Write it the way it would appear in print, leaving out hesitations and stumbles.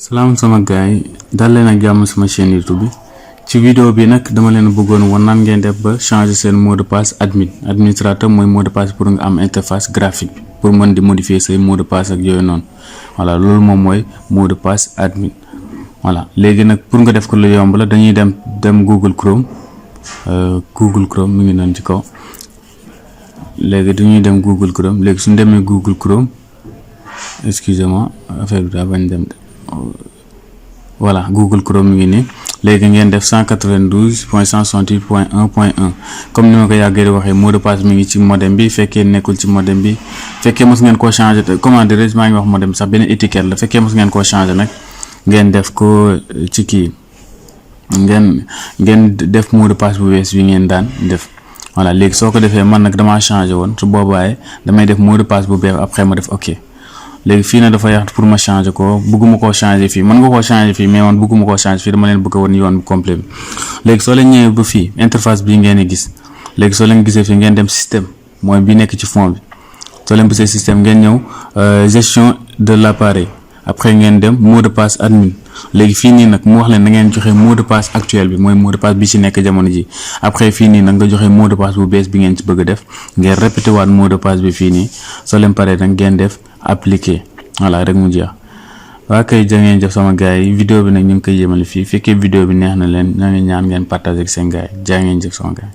Salam sama gaay dal leen ak jàmm sama chaîne YouTube bi ci vidéo bi nak dama leen bëggoon won nan ngeen def ba changer sen mot de passe administrateur moy mot de passe pour nga am interface graphique pour mën di modifier say mot de passe ak yoy non voilà loolu mom moy mot de passe admin voilà légui nak pour nga def ko lu yomb la dañuy dem Google Chrome mi ngi non ci kaw légui dañuy dem Google Chrome légui suñu démé Google Chrome excusez-moi affaire bi da bañ dem voilà Google Chrome mi ngi ni légui ngeen def 192.168.1.1 comme ni ma ko yagge di waxe mot de passe mi ngi ci modem bi fekke nekul ci modem bi fekke mos ngeen ko changer comment dire ma ngi wax modem sax benen étiquette la fekke mos ngeen ko changer nak ngeen def ko ci ki ngeen def mot de passe bu wess wi ngeen daan def voilà légui soko defé man nak dama changer won su bobaay damay def mot de passe bu beef après ma def OK légui fi na dafa yax pour ma changer ko bëgguma ko changer fi man nga ko changer fi mais man bëgguma ko changer fi dama leen bëgg won yoon complet légui so leen ñëw ba fi interface bi ngeen gis légui so leen gisé fi ngeen dem système moy bi nekk ci fond bi so leen bëssé système ngeen ñëw gestion de l'appareil après ngeen dem mot de passe admin légui fi ni nak mu wax leen da ngeen joxe mot de passe actuel bi moy mot de passe bi ci nekk jamono ji après fi ni nak nga joxe mot de passe bu bees bi ngeen ci bëgg def ngeen répéter waat mot de passe bi fi ni so leen paré nak ngeen def appliquer voilà rek mu jeex wa kay jangeen jëf sama gaay vidéo bi nak ñu ngi koy yémal fi fekkee vidéo bi neex na leen na nga ñaan ngeen partager ak seen gaay jangeen jëf sama gaay